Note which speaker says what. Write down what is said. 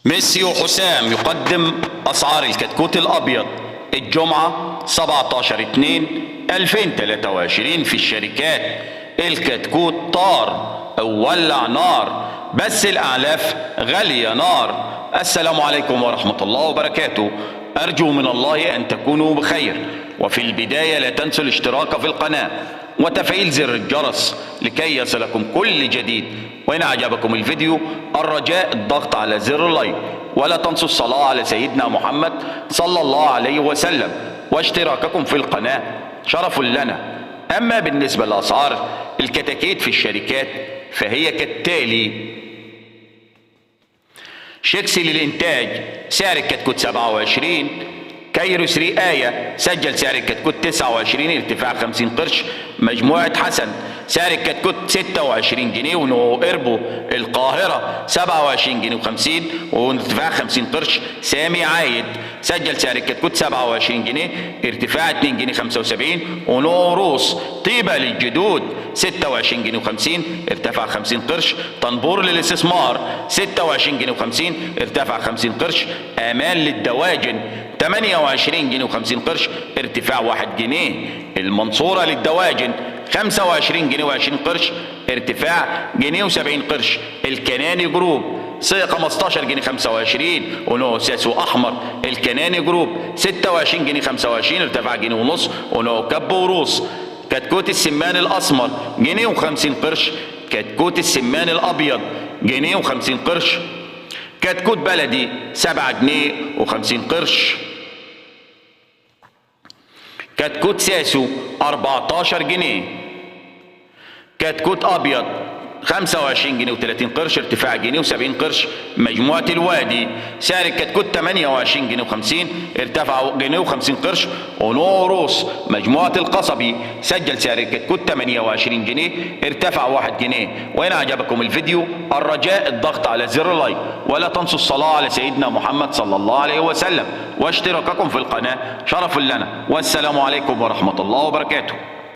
Speaker 1: ميسيو حسام يقدم أسعار الكتكوت الأبيض الجمعة 17/2/2023 في الشركات. الكتكوت طار أو ولع نار، بس الأعلاف غالية نار. السلام عليكم ورحمة الله وبركاته، أرجو من الله أن تكونوا بخير. وفي البداية لا تنسوا الاشتراك في القناة وتفعيل زر الجرس لكي يصلكم كل جديد، وإن أعجبكم الفيديو الرجاء الضغط على زر ال like، ولا تنسوا الصلاة على سيدنا محمد صلى الله عليه وسلم، واشتراككم في القناة شرف لنا. أما بالنسبة لأسعار الكتاكيت في الشركات فهي كالتالي: شيكسي للإنتاج سعر الكتكوت 27، كايروس رئاية سجل سعر الكتكوت 29 ارتفاع 50 قرش. مجموعة حسن سعر الكتكوت 26 جنيه، ونوعه إربو. القاهرة 27 جنيه و50 وارتفاع 50 قرش. سامي عايد سجل سعر الكتكوت 27 جنيه ارتفاع 2 جنيه 75، ونوعه روس. طيبة للجدود 26 جنيه و50 ارتفع 50 قرش. طنبور للاستثمار 26 جنيه و50 ارتفع 50 قرش. امان للدواجن 28 جنيه و50 قرش ارتفاع 1 جنيه. المنصورة للدواجن 25 جنيه و20 قرش ارتفاع جنيه و70 قرش. الكناني جروب 15 جنيه 25 ونوعه ساسو احمر. الكناني جروب 26 جنيه 25 ارتفاع جنيه ونص ونوعه كب وروس. كتكوت السمان الاسمر جنيه و50 قرش. كتكوت السمان الابيض جنيه و50 قرش. كتكوت بلدي 7 جنيه و50 قرش. كتكوت ساسو 14 جنيه. كتكوت ابيض 25 جنيه و30 قرش ارتفاع جنيه و70 قرش. مجموعة الوادي سعر الكتكوت 28 جنيه و50 ارتفع جنيه و50 قرش ونوعه روس. مجموعة القصبي سجل سعر الكتكوت 28 جنيه ارتفع 1 جنيه. وإن أعجبكم الفيديو الرجاء الضغط على زر ال like، ولا تنسوا الصلاة على سيدنا محمد صلى الله عليه وسلم، واشتراككم في القناة شرف لنا. والسلام عليكم ورحمة الله وبركاته.